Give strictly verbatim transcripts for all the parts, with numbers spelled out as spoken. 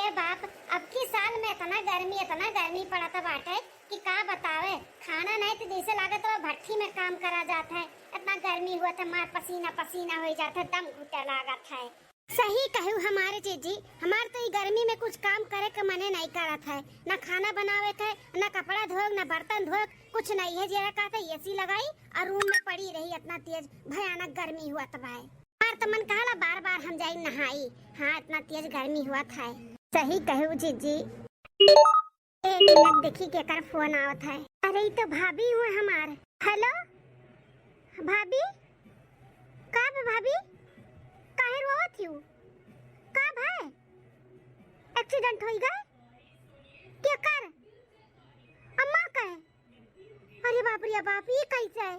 ए बाप, अब की साल में इतना गर्मी, इतना गर्मी पड़त बाटे कि का बतावे। खाना नहीं तो जैसे लागत बा भट्ठी में काम करा जात है। इतना गर्मी हुआ था, मार पसीना पसीना हो जात है, दम घुटे लागत है। सही कहू हमारे जीजी, हमार तो ई गर्मी में कुछ काम करे के मने नहीं करत है, ना खाना बनावे के, ना कपड़ा धोक, ना बर्तन धोक, कुछ नहीं है। जेरा कहता एसी लगाई और रूम में पड़ी रही, इतना तेज भयानक गर्मी हुआ तब है। हमार तो मन कहला बार बार हम जाई नहाई, हाँ इतना तेज गर्मी हुआ था। सही कहू जीजी। एक मिनट देखी केकर फोन आवत है। अरे ई तो भाभी हुए हमार। हेलो भाभी, का बा भाभी? काहे रोवत हियो? का भय? एक्सीडेंट होई गए? केकर? अम्मा के? अरे बाप रे बाप, ई कैसे है?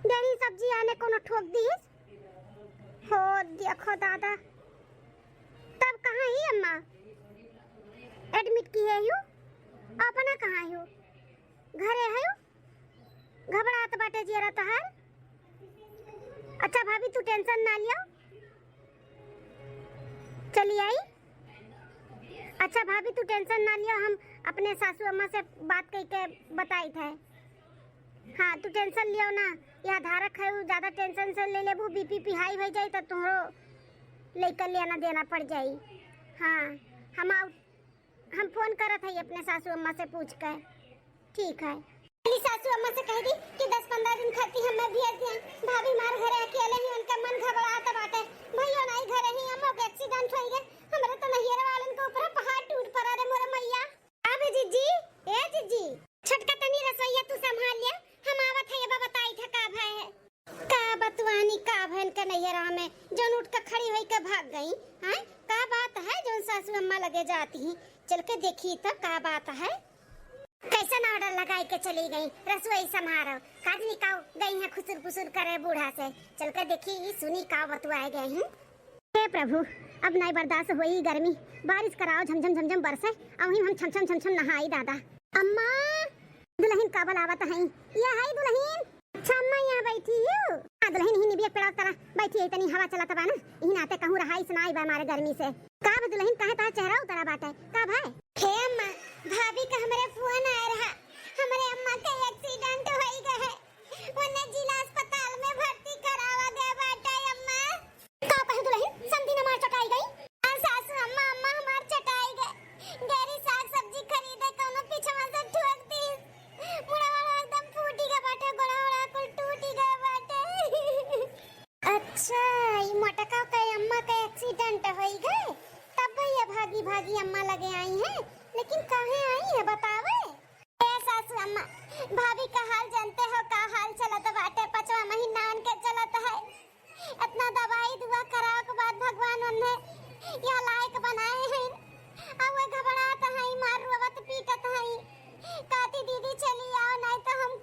डेरी सब्जी आने कोनो ठोक दीस? हो देखो दादा, तब कहाँ ही अम्मा? एडमिट किहे हियो? अपना कहाँ हियो? घरे हियो? घबरात बाटे जियरा तहार। अच्छा भाभी, तू टेंशन ना लियो, चली आई। अच्छा भाभी, तू टेंशन ना लियो, हम अपने सासू अम्मा से बात कइके बताइत है। हाँ, तू टेंशन लियो ना, यह धारक है, उ ज्यादा टेंशन से ले लेबू, बीपी पी हाई हो जाई, तो तुहरो लइका लेना देना पड़ जाई। हाँ, हम आउ, हम फोन करत हई अपने सासू अम्मा से पूछ के। ठीक है। अली सासू अम्मा से कह दी कि दस पन्द्रह दिन खातिर हमें भेज दिया। भाभी मार घरे अकेले ही, उनका मन घबरात बाटे। भैया नहीं घरे ही, अम्मा के एक्सीडेंट हो गए। हमरे तो नैहर वालन के ऊपर पहाड़ टूट पड़ा रे मोरे मैया। अब जीजी, ए जीजी, छोटका तनी रसोईया तू संभाल लिया, हम आवत है, ये बताई था का भय है। का बतुआनी का भयन के नैहरा में, जौन उठ के खड़ी होई के भाग गई। हैं? का बात है जौन सासू अम्मा लगे जाती ही? चल के देखी तो का बात है। कैसन ऑर्डर लगाई के चली गई, रसोई संभारो। काजनी काऊ गई है खुसुर फुसुर करे बूढ़ा से। चल के देखी, ई सुनी का बतुआए गए हैं। हे प्रभु, अब नाई बर्दाश्त होई गर्मी। बारिश कराओ, झमझम झमझम बरसे, अवहीं हम छमछम छमछम नहाई दादा। अम्मा, दुलहिन का बलावत हई? ये हई दुलहिन। अच्छा अम्मा, यहाँ बैठी हूँ। हाँ दुलहिन, ही निबिया पेड़ा तरह बैठी है, तनी हवा चलत बा ना, यही नाते कहूँ रहाई सुनाई बा मारे गर्मी से। का बा दुलहिन, काहे तार चेहरा उतरा बाटे, का भाई? हे अम्मा, भाभी का हमरे फोन आए रहा, हमरे अम्मा के एक्सीडेंट होई गए है, उन्हें जिला अस्पताल में भर्ती करावा गया बाटे अम्मा। का कहे दुलहिन, समधी न मार चटाई गई? आ सासू अम्मा, अम्मा हमार चटाई गए। डेरी साग सब्जी खरीदे कौनो पिछवा से ठोक दी। मुड़ा वड़ा एकदम फूटी गए बाटे, गोड़ा वड़ा कुल टूटी गए बाटे। अच्छा, ई मोटका के अम्मा के एक्सीडेंट होई गए, तब भैया भागी भागी अम्मा लगे आई हैं। लेकिन काहे आई है बतावे? ए सासू अम्मा, भाभी का हाल जानते हो, का हाल चलत बाटे, पचवा महीना उनके चलत है। इतना दवाई दुआ करावे के बाद भगवान उन्हें यह लायक बनाए हैं। अब वे घबरात हैं, मार रोवत पीटत हैं। कहती दीदी चली आओ, नहीं तो हम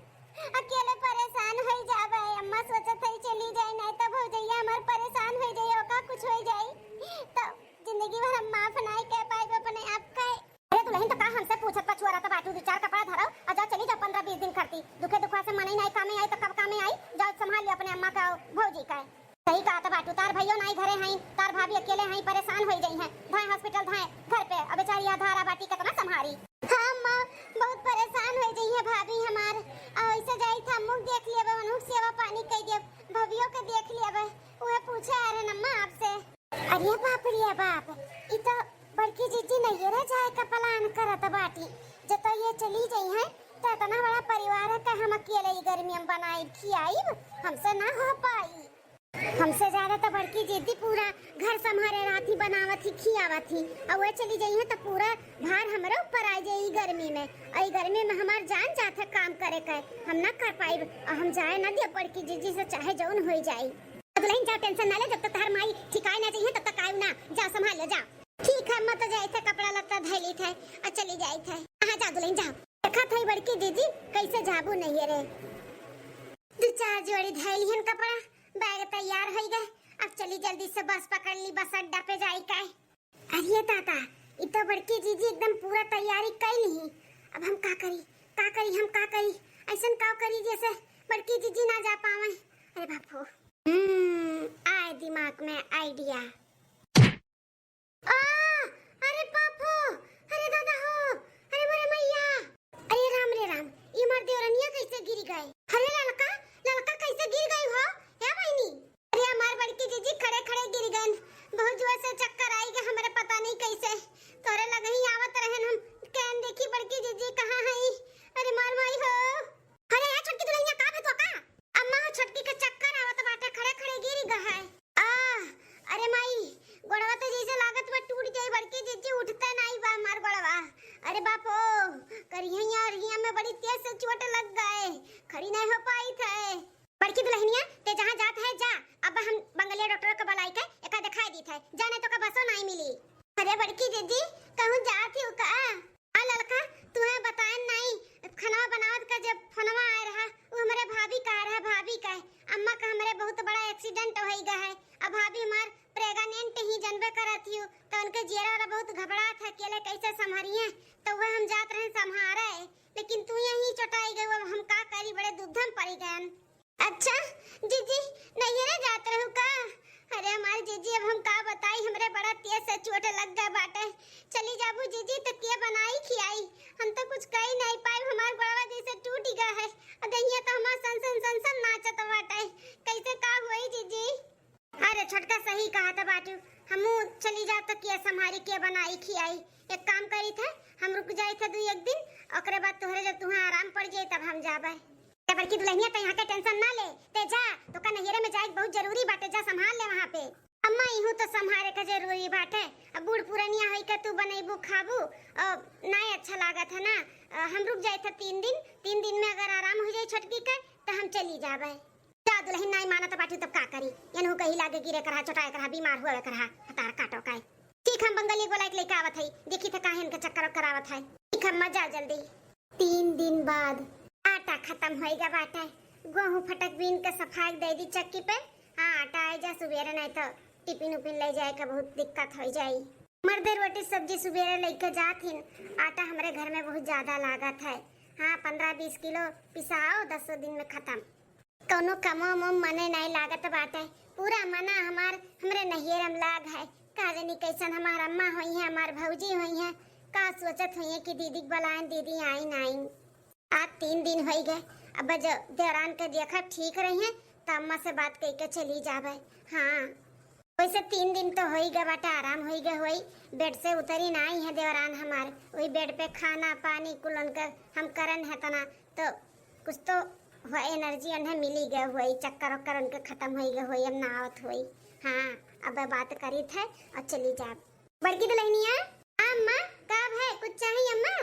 अकेले परेशान हो जावे। अम्मा सोचत है चली जाए, नहीं तो भौजैया हमार परेशान हो जाए, ओका कुछ हो जाए तो जिंदगी भर हम माफ नहीं कर पाए अपने आप का। अरे दुलहिन, तो का हमसे पूछत पछुआरत बाटू? दू चार कपड़ा धरो और जाओ, चली जाओ पन्द्रह बीस दिन खरती। दुखे दुखवा से मनई नाई कामे आई तो कब कामे आई? जाओ संभाल लियो अपने अम्मा का, भौजी का। सही कहत बाटू, तार भैयो नाई घरे हईं, तार भाभी अकेले हईं, परेशान होई जइहैं। धाए हॉस्पिटल, धाए घर पे, अब बेचारी यह धारा बाटी कितना संभारी। हाँ अम्मा, बहुत परेशान होई जइहैं भाभी हमार। और ऐसे जाई था मुख देख लिया, उन्हों सेवा पानी कई दिया, भभियो के देख लिया, वह पूछे आ रहे अम्मा आपसे। अरे बाप रे बाप, ई तो बड़की जीजी नैहरे जाए का प्लान करत बाटी। जब तो ये चली जइहैं, तो इतना बड़ा परिवार है कि हम अकेले ई गर्मी में बनाई खियाई, हमसे ना हो पाई। हमसे ज्यादा तो बड़की जीजी पूरा घर संभारे रहत ही, बनावत ही, खियावत ही, और वे चली जइहैं तो पूरा भार हमरे ऊपर आ जाई ई गर्मी में। और ई गर्मी में हमार जान जात है काम करे के, हम ना कर पाई। और हम जाए ना दिया बड़की जीजी से, चाहे जौन होई जाई। दुलहिन जा, टेंशन ना ले, जब तक तहार माई ठिकाए ना जइहैं तब तक आयु ना। जा संभाल ले जा। ठीक है अम्मा, तो जाइत है कपड़ा लत्ता धइ लीत है और चली जाइत है। हाँ जा दुलहिन जा। देखत है बड़की जीजी कैसे जाबू नैहरे। दू चार जोड़ी धइ लिहन कपड़ा, बैग तैयार होई गए। अब चली जल्दी से बस पकड़ ली, बस अड्डा पे जाई का। अरे दादा, ई तो बड़की जीजी एकदम पूरा तैयारी कई ली। अब हम का करी, का करी, हम का करी? ऐसन का करी जैसे बड़की जीजी ना जा पावे? अरे बाप हो। हम्म, आए दिमाग में आइडिया। आ, कि जिज्जी उठते नाई बा हमार गोड़वा। अरे बाप हो, करिहैया और हिया में बड़ी तेज से चोट लग गए, खड़ी नहीं हो पाई थे। बड़की दुल्हनिया, ते जहाँ जात है जा, अब हम बंगलिया डॉक्टर के बुलाई के एका दिखाई दीत है, जाने तो का बसो नाई मिली। अरे बड़की जिज्जी, कहूँ जात ही का? आ ललका, तुहे बताएन नाई, खानवा बनावत का जब फोनवा आए रहा, वो हमरे भाभी का रहा, भाभी का है, अम्मा का हमरे बहुत बड़ा एक्सीडेंट होई गा है। अब भाभी हमार प्रेग्नेंट ही, जनबे करत हियो, तो उनके जियरा वाला बहुत घबरात है, अकेले कैसे संभरिए, तो वह हम जात रहे संभारे, लेकिन तू यहीं चोटाई गई, अब हम का करी, बड़े दुविधा में पड़ी गए। अच्छा जिज्जी, नैहरे जात रहू का? अरे हमार जिज्जी, अब हम का बताई, हमरे बड़ा तेज से चोट लग गए बाटे। चली जाबू जिज्जी, तो के बनाई खियाई? हम तो कुछ कही नहीं पाई, हमार गोड़वा जैसे टूट गया है, और दहिया तो हमार सन सन सन सन नाचत बाटे। कैसे का होई जिज्जी? अरे छोटका सही कहत बाटू, हमू चली जाब तो के संभारी, के बनाई खियाई? एक काम करी थे, हम रुक जाई थे दू एक दिन, ओकरे बाद तोहरे जब तुहाँ आराम पड़ जाई तब हम जाबे। ते बड़की दुल्हनिया, ते यहाँ के टेंशन ना ले, ते जा, तो का नैहरे में जाए बहुत जरूरी बाटे, जा संभाल ले वहाँ पे। अम्मा, इहू तो संभारे का जरूरी बाटे, अब बूढ़ पुरनिया होई के तू बनैबू खाबू, और नाई अच्छा लागत है ना। अ, हम रुक जाई थे तीन दिन, तीन दिन में अगर आराम हो जाई छोटकी के, तो हम चली जाबे। जा दुल्हन, नाई मानत बाटू तब का करी? एनहू कही लागे गिरे करहा, चोटाए करहा, बीमार हुए करहा, हतार काटो काए। ठीक, हम बंगली बोलाई के लेके आवत हई, देखी थे काहे इनके चक्कर करावत है। ठीक, अम्मा जा जल्दी। तीन दिन बाद आटा खत्म होई गा बाटे, गेहूं फटक बीन के सफाई दे दी चक्की पे। हाँ, आटा आए जा सुबेरे, नहीं तो टिफिन उफिन ले जाए का बहुत दिक्कत हो जाई। मर्दे रोटी सब्जी सुबेरे लेके जात हिन, आटा हमरे घर में बहुत ज्यादा लागत है। हाँ, पन्द्रह बीस किलो पिसाओ, दसों दिन में खत्म। कौनो कमो उमो मने नाई लागत बाटे। पूरा मना हमार हमरे नैहर में लाग है। का जानी कैसन हमार अम्मा होई है, हमार भौजी होई है, का सोचत होई है कि दीदी के बुलाएं, दीदी आई नाई। आज तीन दिन होई गए। अब जो देवरान के देखा ठीक रही है, तो अम्मा से बात कह के चली जाबे। हाँ, वैसे तीन दिन तो होई गए बाटे, आराम होई गए होई, बेड से उतरी नाई है देवरान हमार। वही बेड पे खाना पानी कुल उनकर हम करन है तना, तो कुछ तो हो एनर्जी उन्हें मिली गए होई, चक्कर वक्कर उनके खत्म होई गए होई, अब ना आवत होई। हाँ, अब बात करी थे और चली जाब। बड़की दुल्हनिया, अम्मा, का भय, कुछ चाही अम्मा?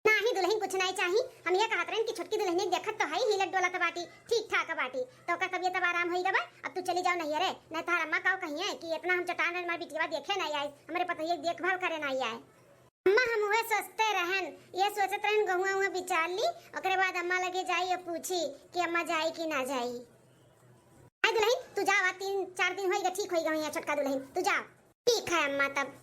नाही दुल्हन, कुछ नाही चाही। हम ये कहत रहन कि छोटकी दुल्हनिया देखत तो है, हिलत डोलत बाटी, ठीक ठाक बाटी, तो ओकर तबियत अब आराम होई गवा। अब तू चली जाओ नैहरे, नहीं तोहर अम्मा का कहिए कि इतना हम चटान रहन, हमार बिटिया देखे नहीं आई, हमरे पतोहिया के देखभाल करे नहीं आए। अम्मा, हम उहे सोचते रहन, ये सोचत रहन, गहुआ उहुआ बिचार ली, ओकरे बाद अम्मा लगे जाई और पूछी कि अम्मा जाई कि ना जाई। आई दुल्हन, तू जावा, तीन चार दिन होई गए, ठीक होई गए हैं छोटका दुल्हन, तू जा। ठीक है अम्मा, तब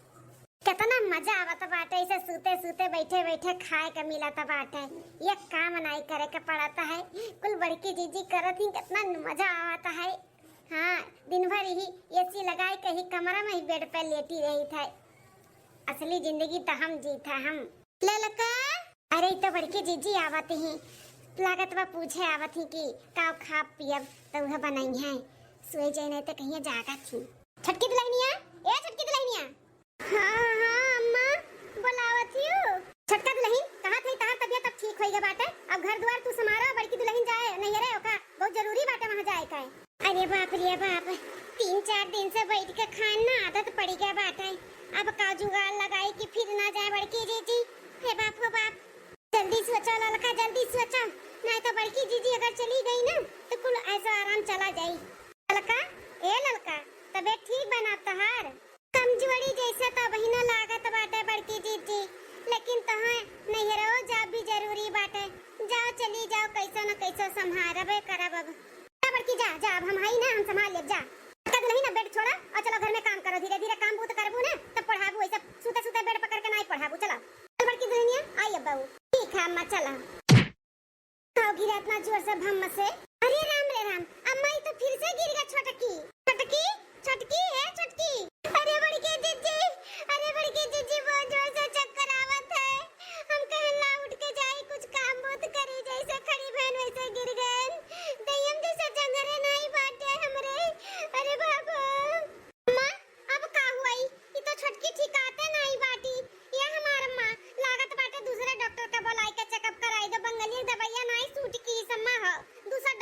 कितना मजा आवत बाटे, ऐसे सूते सूते, बैठे बैठे खाए के मिलत बाटे, ये काम नाई करे के पड़त है, कुल बड़की जीजी करत ही, कितना मजा आवत है। हाँ, दिन भर ही एसी लगाए के ही कमरा में ही बेड पे लेटी रही थे। असली जिंदगी तो हम जीत है हम। ललका, अरे, ई तो बड़की जीजी आवत ही, लागत बा पूछे आवत ही कि का खाब पियब, तो उहे बनाई है। सोए जाए नहीं तो कहिए जागत ही। छोटकी दुल्हनिया, ए छोटकी दुल्हनिया। हाँ, हाँ, अम्मा, बोलावत हियो। छोटका दुल्हन, कहा थे तहार तबियत अब ठीक होई गए बाटे, अब घर द्वार तू संभारा, बड़की दुल्हन जाए नैहरे, ओका बहुत जरूरी बाटे वहाँ जाए का। अरे बाप रे बाप, तीन चार दिन से बैठ के खाए ना आदत पड़ी गया बाटे, अब का जुगाड़ लगाई कि फिर ना जाए बड़की जीजी। हे बाप हो बाप, जल्दी सोचो ललका, जल्दी सोचो, नहीं तो बड़की जीजी अगर चली गई ना तो कुल ऐसा आराम चला जाई। ललका, ए ललका, तबियत ठीक बा ना तहार? कमजोरी जैसे तो अबहिनो लागत बाटे बड़की जीजी, लेकिन तोहे नैहरो जाब भी जरूरी बाटे। जाओ, चली जाओ, कैसो न कैसो संभारबे करब अब। जा बड़की, जा, जा, अब हम हई ना, हम संभाल लेब, जा। छोटका दुल्हन, अब बेड छोड़ा और चलो घर में काम करो, धीरे धीरे काम बूत करबू ना, तब पढ़ाबू, ऐसे सूते सूते बेड पकड़ के नाई पढ़ाबू, चलो। चल बड़की दुल्हनिया, आई अब बहू। ठीक है अम्मा, चलो। का गिरा इतना जोर से भम्म से? अरे राम रे राम, अम्मा, ई तो फिर से गिर गया छोटकी। छोटकी, छोटकी, हे छोटकी। अरे बड़की जीजी, अरे बड़की जीजी, बहुत जोर से चक्कर आवत है। हम कहन ला उठ के जाई, कुछ काम बहुत करी, जैसे खड़ी भैन वैसे गिर गए। दहियम जैसे जंगरे नहीं बाटे हमरे। अरे बाबू। अम्मा, अब का हुई? ई तो छोटकी ठिकाते नाई बाटी। ये हमार अम्मा, लागत बाटे दूसरे डॉक्टर का बुलाई के चेकअप कराई दो, बंगलिया दवाइया नाई सूट की अम्मा हो। दूसर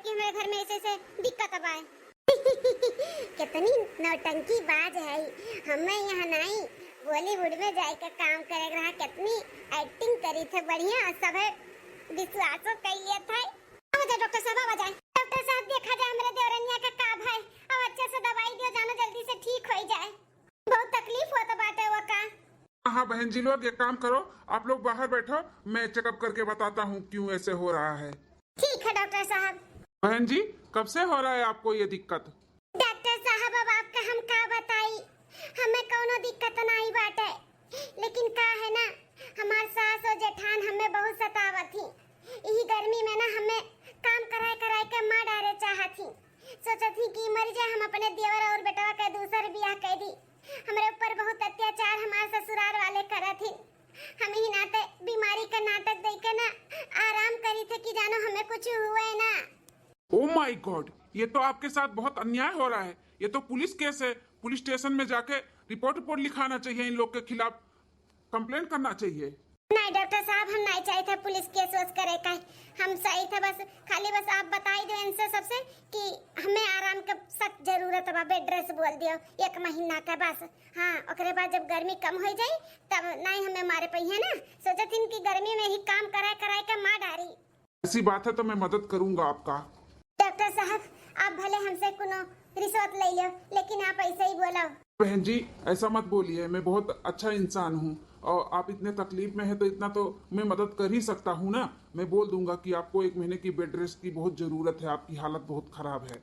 कि हमरे घर में ऐसे ऐसे दिक्कत बा। कितनी नौटंकी बाज है। हमें यहाँ नहीं, बॉलीवुड में जाए के काम करे रहा। कितनी एक्टिंग करी थे, बढ़िया, सब है विश्वासो कर लिए थे। अब जा डॉक्टर साहब, अब जाए डॉक्टर साहब, देखा जाए हमरे देवरनिया का का भाई। अब अच्छे से दवाई दियो, जानो जल्दी से ठीक हो जाए। बहुत तकलीफ होत बाटे वो का। हाँ, हाँ, बहन जी लोग, एक काम करो, आप लोग बाहर बैठो, मैं चेकअप करके बताता हूँ क्यों ऐसे हो रहा है। ठीक है डॉक्टर साहब। बहन जी, कब से हो रहा है आपको ये दिक्कत? डॉक्टर साहब, अब आपका हम का बताई, हमें कौनो दिक्कत नहीं बाटे, लेकिन का है ना, हमार सास और जेठान हमें बहुत सतावत ही। यही गर्मी में ना हमें काम कराए कराए के मार डारे चाहत ही। सोचत ही कि मर जाए, हम अपने देवर और बेटवा के दूसर बियाह कर दी। हमरे ऊपर बहुत अत्याचार हमार ससुराल वाले करत ही। हम ही नाते बीमारी का नाटक देख के ना आराम करी थे कि जानो हमें कुछ हुए ना। Oh my God, ये तो आपके साथ बहुत अन्याय हो रहा है। ये तो पुलिस केस है, पुलिस स्टेशन में जाके रिपोर्ट रिपोर्ट लिखाना चाहिए, इन लोग के खिलाफ कंप्लेंट करना चाहिए। नहीं डॉक्टर साहब, हम नहीं चाहिए था पुलिस केस वेस करे का। हम सही था बस, खाली बस आप बताई दो इनसे सबसे कि हमें आराम के सख्त जरूरत बा, बेड रेस्ट बोल दियो एक महीना का बस। हाँ, ओकरे बाद जब गर्मी कम हो जाई तब नहीं हमें मारे पइहे ना। सोचत हिन कि गर्मी में ही काम कराए कराए के मार डारी। ऐसी बात है तो मैं मदद करूंगा आपका। डॉक्टर साहब, आप भले हमसे कोनो रिश्वत ले लो, लेकिन आप ऐसे ही बोलो। बहन जी, ऐसा मत बोलिए, मैं बहुत अच्छा इंसान हूँ और आप इतने तकलीफ में हैं तो इतना तो मैं मदद कर ही सकता हूँ ना। मैं बोल दूंगा कि आपको एक महीने की बेड रेस्ट की बहुत जरूरत है, आपकी हालत बहुत खराब है।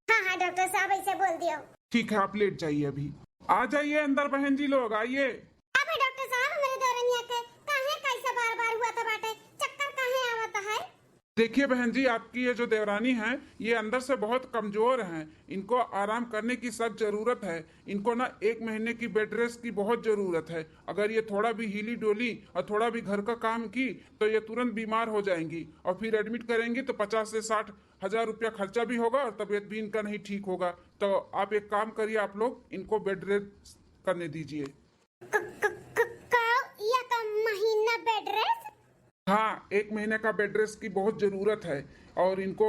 हाँ, हाँ, डॉक्टर साहब, ऐसे बोल दियो। ठीक है, आप लेट जाइए अभी। आ जाइए अंदर बहन जी लोग, आइए। अब है डॉक्टर साहब, हमरे देवरनिया के काहे कैसे बार-बार हुआ था बाटे, चक्कर काहे आवत है? देखिए बहन जी, आपकी ये जो देवरानी हैं, ये अंदर से बहुत कमजोर हैं, इनको आराम करने की सख्त जरूरत है। इनको ना एक महीने की बेड रेस्ट की बहुत जरूरत है। अगर ये थोड़ा भी हिली डोली और थोड़ा भी घर का काम की तो ये तुरंत बीमार हो जाएंगी और फिर एडमिट करेंगी तो पचास से साठ हजार रुपया खर्चा भी होगा और तबीयत भी इनका नहीं ठीक होगा। तो आप एक काम करिए, आप लोग इनको बेड रेस्ट करने दीजिए। क-, क-, क-, का एक महीना बेड रेस्ट? हाँ, एक महीने का बेड रेस्ट की बहुत जरूरत है और इनको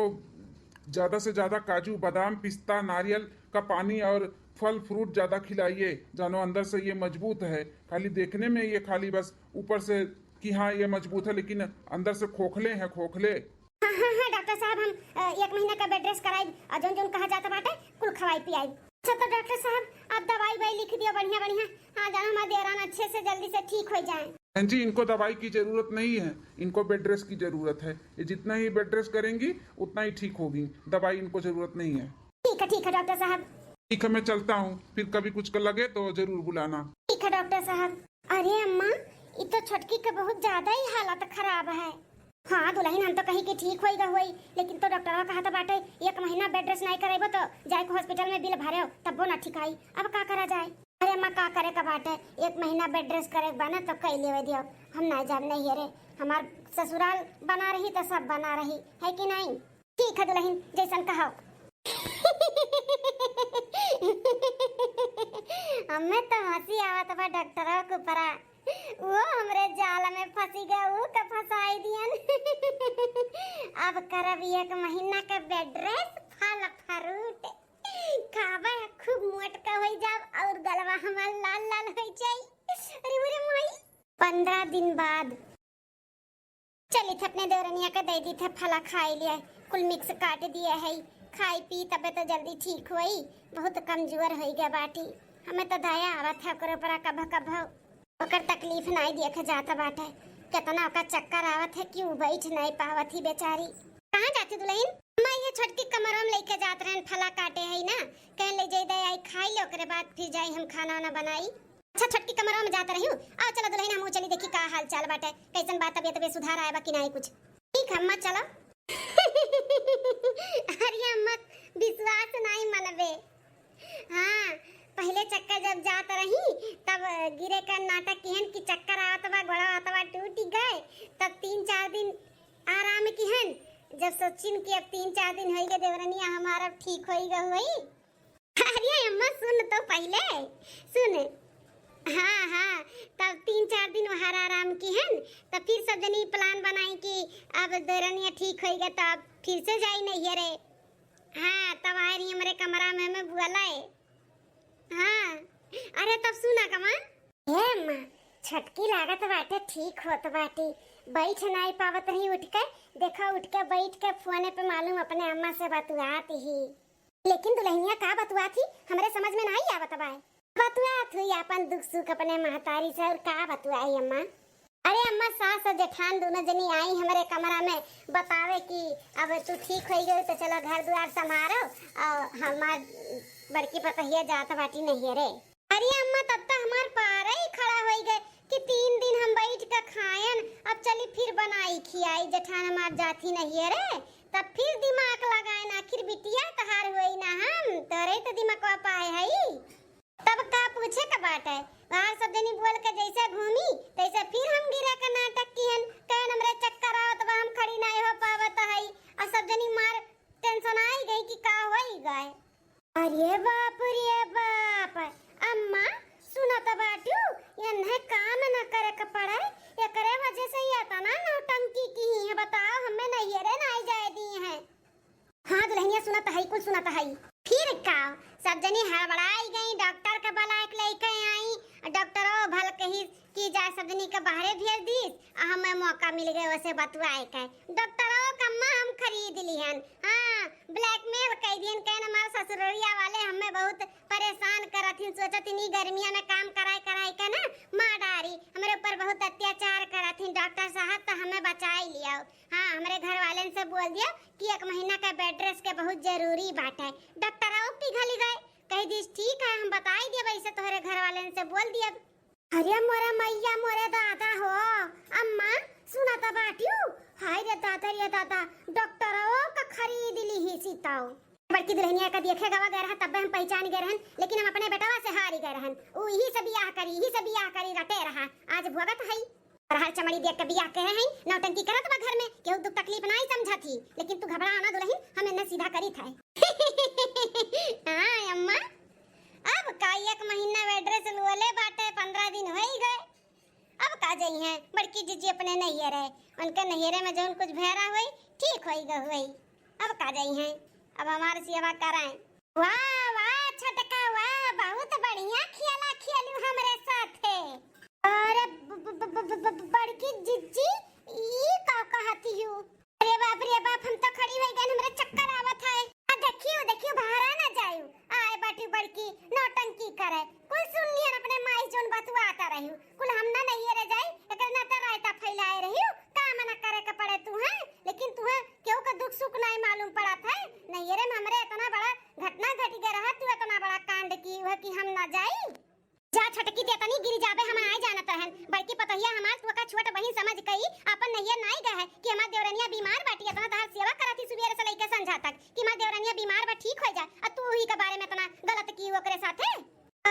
ज्यादा से ज्यादा काजू, बादाम, पिस्ता, नारियल का पानी और फल फ्रूट ज्यादा खिलाइए। जानो अंदर से ये मजबूत है, खाली देखने में ये खाली बस ऊपर से कि हाँ ये मजबूत है, लेकिन अंदर से खोखले हैं, खोखले। हाँ, हाँ, हाँ, डॉक्टर साहब, हम, अ, एक महीना का बेड रेस्ट कराई और जौन जौन कहा जाता बाटे, कुल खवाई पियाई। अच्छा, तो डॉक्टर साहब, आप दवाई वाई लिख दियो बढ़िया बढ़िया। हाँ, जानो हमार देवरान अच्छे से जल्दी से ठीक हो जाए। बहन जी, इनको दवाई की जरूरत नहीं है, इनको बेड रेस्ट की जरूरत है। ये जितना ही बेड रेस्ट करेंगी, उतना ही ठीक होगी। दवाई इनको जरूरत नहीं है। ठीक है, ठीक है डॉक्टर साहब। ठीक है, मैं चलता हूँ, फिर कभी कुछ का लगे तो जरूर बुलाना। ठीक है डॉक्टर साहब। अरे अम्मा, ई तो छोटकी के बहुत ज्यादा ही हालत खराब है। हाँ दुल्हन, हम तो कही कि ठीक होई गा होई, लेकिन तो डॉक्टरवा कहत बाटे एक महीना बेड रेस्ट नहीं करेबो तो जाए के हॉस्पिटल में बिल भरे, तब्बो ना ठीक आई। अब का करा जाए? अरे अम्मा, का करे का बाटे, एक महीना बेड रेस्ट करे के बा ना तो कई लेवे दियो, हम ना जाब नहीं है रे। हमार ससुराल बना रही तो सब बना रही, है कि नहीं? ठीक है दुल्हन, जैसन कहो। हमें तो हंसी आवत बा डॉक्टरवा के ऊपरा। वो हमरे जाल में फंसी गए, वो का फंसाई दियन। अब करब एक महीना का बेड रेस्ट, फल फ्रूट खाबे, खूब मोटका होई जाब और गलवा हमार लाल लाल होई जाई। अरे, अरे माई। पन्द्रह दिन बाद चली थे अपने देवरनिया के दे दी थे फला खाई लिया, कुल मिक्स काट दिया है, खाई पी तबे तो जल्दी ठीक होई, बहुत कमजोर होई गया बाटी। हमें तो दया आवत है ओकरे ऊपर कभो कभो। ओकर तकलीफ नाई देखे जात बाटे, केतना ओकर चक्कर आवत है कि उ बैठ नाई पावत ही बेचारी। कहाँ जाती दुल्हन? अम्मा, ये छोटकी कमरवा में लेके जात रहन, फला काटे है ना, कहे ले जाई दे आई खाई ले, ओकरे बाद फिर जाई हम खाना वाना बनाई। अच्छा छोटकी कमरवा में जात रही हूँ, आओ चलो दुल्हन हमहू चली देखी का हाल चाल बाटे, कैसन बा तबियत, तबियत सुधार आया बा कि नाई कुछ। ठीक है अम्मा चलो। अरे अम्मा विश्वास नाई मनबे, हाँ, पहले चक्कर जब जात रही, तब गिरे का नाटक किहन कि चक्कर आवत बा, गोड़वा हाथवा टूट गए, तब तीन चार दिन आराम किहन। जब सोचिन कि अब तीन चार दिन होई गए देवरनिया हमारा ठीक होई गए होई। अरे अम्मा सुन तो पहले, सुन। हाँ, हाँ, तब तीन चार दिन वहाँ आराम किहन, तब फिर सब जनी plan बनाई कि अब देवरनिया ठीक होइगा, तब फिर से जाई नैहरे। हाँ, तब आए रही हमरे कमरा में, हमें बुलाए। हाँ, अरे तब सुना कमा। हे अम्मा, छोटकी लागत बाटे ठीक होत बाटी, बैठ नाई पावत रही उठ के, देखो उठ के बैठ के फोने पे मालूम अपने अम्मा से बतुआत ही। लेकिन दुल्हनिया का बतुआत ही, हमरे समझ में नाई आवत बाय। बतुआत हुई आपन दुख सुख अपने महतारी से, और का बतुआई अम्मा? अरे अम्मा, सास और जेठान दोनों जनी आई हमरे कमरा में बतावे कि अब तू ठीक होई गई तो चलो घर दुआर संभारो, और हमार बड़की पतोहिया जात बाटी नैहरे। अरे अम्मा, तब तो हमार पारा ही खड़ा होई गए कि तीन दिन हम बैठ के खायन, अब चली फिर बनाई खियाई, जेठान हमार जात ही नैहरे, तब फिर दिमाग लगाए ना, आखिर बिटिया तहार होई ना, हम तोरे तो दिमागवा पाए हई। तब का पूछे के बाटे? बाहर सब जनी बोल के जैसे घूमी, तैसे फिर हम गिरे के नाटक किहन, कहन हमरे चक्कर आवत बा, हम खड़ी नाई हो पावत हई, और सब जनी मार tension आई गई कि का होई गए। अरे बाप रे बाप, अम्मा सुनत बाटू, एन्हे काम न करे के पड़े, एकरे वजह से ये इतना नौटंकी की है, बताओ, हमें नैहरे नाई जाए दी हैं। हाँ दुल्हनिया, सुनत हई, कुल सुनत हई। फिर का, सब जनी हड़बड़ाई गई, डॉक्टर के बुलाए के लेके आई। डॉक्टरो भल कही कि जा सब जनी के बाहरे भेज दीस, आ हमें मौका मिल गए वैसे बतुआए के। डॉक्टरो कम्मा हम खरीद लिहन। हाँ, blackmail कई दिहन, कहन हमार ससुररिया वाले हमें बहुत परेशान करत हिन, सोचत हिन ई गर्मिया में काम कराए कराए के ना मार डारी, हमरे ऊपर बहुत अत्याचार करत हिन। डॉक्टर साहब तो हमें बचाई लियो। हाँ, हमरे घर वालेन से बोल दियो कि एक महीना का bed rest के बहुत जरूरी बात है। डॉक्टर आओ पिघल गए, कह दीस ठीक है, हम बताई दिए वैसे तोहरे घर वालेन से बोल दिए। अरे मोरे मैया, मोरे दादा हो, अम्मा सुनत बाटियो, हाय रे दादा रे दादा, डॉक्टरो का खरीद लिहिसी तौ। बड़की दुल्हनिया का देखे गवा गए रहा, तब्बे हम पहचान गए रहन, लेकिन हम अपने बेटवा से हारी गए रहन। ऊ इही से बियाह करी, इही से बियाह करी रटे रहा, आज भोगत हई। अरहर चमड़ी देख के बियाह कहे हैं, नौटंकी करत बा घर में, केहू दुख तकलीफ नाई समझत ही, लेकिन तू घबरा ना दुल्हन, हम एन्ने सीधा करीत है। हाँ अम्मा, अब का एक महीना bed rest लुअले बाटे, पन्द्रह दिन होई गए, अब का जइहैं बड़की जिज्जी अपने नैहरे, उनके नैहरे में जौन कुछ भैरा होई, ठीक होई गए होई, अब का जइहैं, अब हमार सेवा कराएं। वाह, वाह, छोटका, वाह, बहुत बढ़िया खेला खेलू हमरे साथे। अरे, ब-, ब-, बड़की जिज्जी, ई का कहत हियू? अरे बाप रे बाप, हम तो खड़ी होई गए, हमरे चक्कर आवत है। आ देखियो, देखियो, बाहर आ ना जायू। आए बाटी बड़की, नौटंकी करे। कुल सुन लिहन अपने माई जौन बतुआता रहियो। कुल हम ना नैहरे जाई, एकरे नाते रायता फैलाए रहियो। काम ना करे के पड़े तुहैं, लेकिन तुहैं केहू का दुख सुख नाई मालूम पड़त है। नैहरे में हमरे इतना बड़ा घटना घट गए रहा, तू इतना बड़ा कांड की हुआ कि हम ना जाई। जा छोटकी, ते तनी गिर जाबे, हम आए जानत रहन। बड़की पतोहिया हमार तू का छोट बहिन समझ कई आपन नैहर नाई गए है कि हमार देवरनिया बीमार बाटी, इतना तहार सेवा करत ही सुबेरे से लेके संझा तक कि हमार देवरनिया बीमार बा, ठीक हो जा, आ तू ही के बारे में इतना गलत की ओकरे साथे।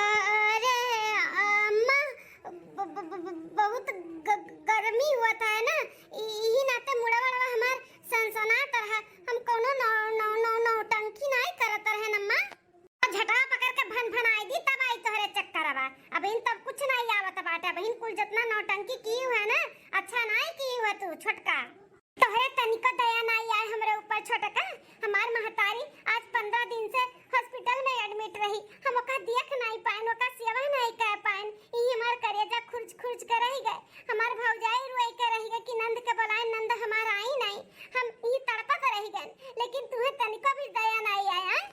अरे अम्मा, ब-, ब-, ब-, ब-, बहुत ग-, गर्मी हुआ था है ना, इ-, इही नाते मुड़ा वड़वा हमार सनसनात रहा। हम कोनो नौ, नौ, नौ, नौटंकी नाई करत रहन अम्मा। झटवा पकड़ के भन भन आई दी, तब आई तोहरे चक्करवा। अब इन तब कुछ नाई आवत बाटे, अब इन कुल जितना नौटंकी की हुआ ना, अच्छा नाई की हुआ तू छोटका। तोहरे तनिको दया नाई आए हमरे ऊपर छोटका। हमार महतारी आज पन्द्रह दिन से hospital में admit रही, हम ओका देख नाई पाएन, ओका सेवा नाई कर पाएन। ई हमार करेजा खुर्च खुर्च के रह गए। हमार भौजाई रोए के रह गए कि नंद के बुलाए, नंद हमार आई नाई। हम ई तड़पत रह गए, लेकिन तुहे तनिको भी दया नाई आए, आए?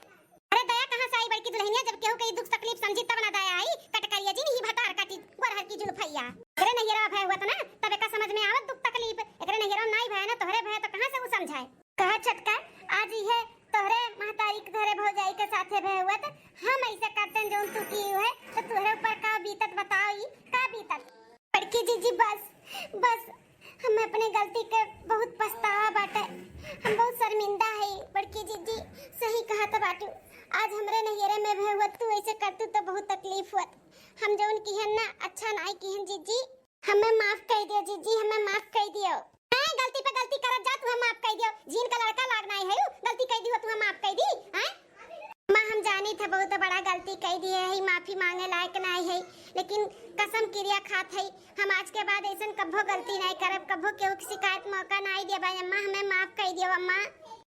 अरे दया कहाँ से आई बड़की दुल्हनिया, जब केहू के ई दुख तकलीफ समझी तब ना दया आई। कटकरिया जी नहीं भतार काटी गोरहर की जुल्फैया। एकरे नैहरा भय हुआ ना, तब एका समझ में आवत दुख तकलीफ। एकरे नैहरा नाई भय ना, तोहरे भय तो कहाँ से ऊ समझाए? कहा छोटका, आज इहे तोहरे महतारी के, तोहरे भौजाई के साथे भय हुआ, तो हम ऐसे करते हैं जौन तू की हुए, तो तोहरे ऊपर का बीतत बताओ, ई का बीतत? बड़की जीजी बस, बस, हमें अपने गलती के बहुत पछतावा बाटे, हम बहुत शर्मिंदा है बड़की जीजी, सही कहत बाटू। आज हमरे नैहरे में भय हुआ, तू ऐसे करतू तो बहुत तकलीफ हुआ। हम जौन किहन ना, अच्छा नाई किहन जीजी, हमें माफ कर दियो जीजी, हमें माफ कर दियो। हैं, गलती पे गलती करत जा, तुहे माफ कर दियो। झीन का लड़का लाग नाई है, गलती कर दी हो, तुहे माफ कर दी, हैं? माँ, हम जानी थे बहुत बड़ा गलती कइ दिए है, माफी मांगे लायक नाहीं है, लेकिन कसम किरिया खात है, हम आज के बाद ऐसन कभो गलती नाहीं करब, कभो केहू के शिकायत मौका नाहीं देबे। अम्मा, हमें माफ कइ दियो अम्मा।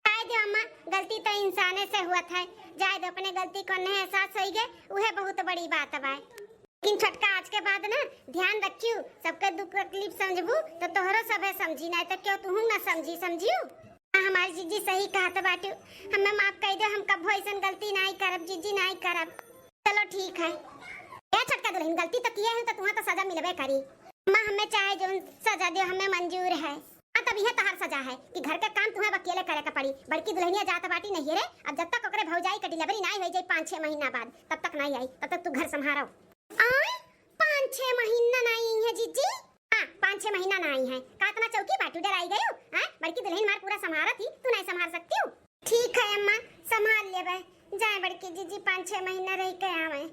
जाए दो अम्मा, गलती तो इंसाने से हुआ था, जाए दो, अपने गलती को नहीं एहसास होइगे, उहे बहुत बड़ी बात बा। लेकिन छोटका, आज के बाद ना ध्यान रखियो, सबके दुख तकलीफ समझबू तो तोहरो सभे समझी, नाहीं तो केहू तुहू ना समझी, समझियो? हाँ, हमार जीजी सही कहत बाटू, हमें माफ कइ दो, हम कभो ऐसन गलती नाहीं करब जीजी, नाहीं करब। चलो ठीक है। ए छोटका दुल्हन, गलती तो किए है तो तुहाँ तो सजा मिलबे करी। अम्मा, हमें चाहे जौन सजा दियो, हमें मंजूर है। हाँ, तब यह तहार सजा है कि घर का काम तुहाँ अकेले करे का पड़ी। बड़की दुल्हनिया जात बाटी नैहरे, अब जब तक ओकरे भौजाई के delivery नाहीं होइ जाई पाँच छह महीना बाद, तब तक नाहीं आई, तब तक तू घर संभारो। आय, पाँच छह महीना ना आई है जीजी? हाँ, पाँच छह महीना ना आई है। का इतना चौकी बाटू, डराई गयो? हाँ, बड़की दुल्हन मार पूरा संभारत ही, तू नाहीं संभार सकतिउ? ठीक है अम्मा, संभाल लेबे। जाए बड़की जीजी, पाँच छह महीना रहि के आवे।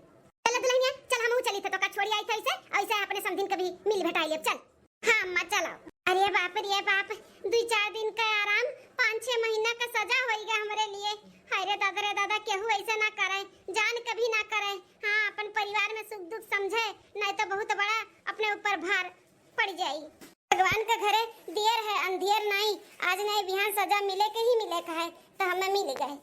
चल दुल्हनिया, चल हमहू चली थे, तो का छोड़ी आई थे ऐसे, ऐसे अपने समधिन कभी मिल भेटाई लेब, चल। हाँ अम्मा, चलो। अरे बाप रे बाप, दुई चार दिन का आराम, पाँच छह महीना का सजा होइगा हमरे लिए। हाय रे दादा रे दादा, केहू ऐसे ना करे, जान कभी ना करे। हाँ, अपन परिवार में सुख दुख समझे, नाहीं तो बहुत बड़ा अपने ऊपर भार पड़ जाई। भगवान के घरे देर है अंधियर नाहीं, आज नाहीं बिहान सजा मिले के ही मिले का है, तो हमें मिल गए।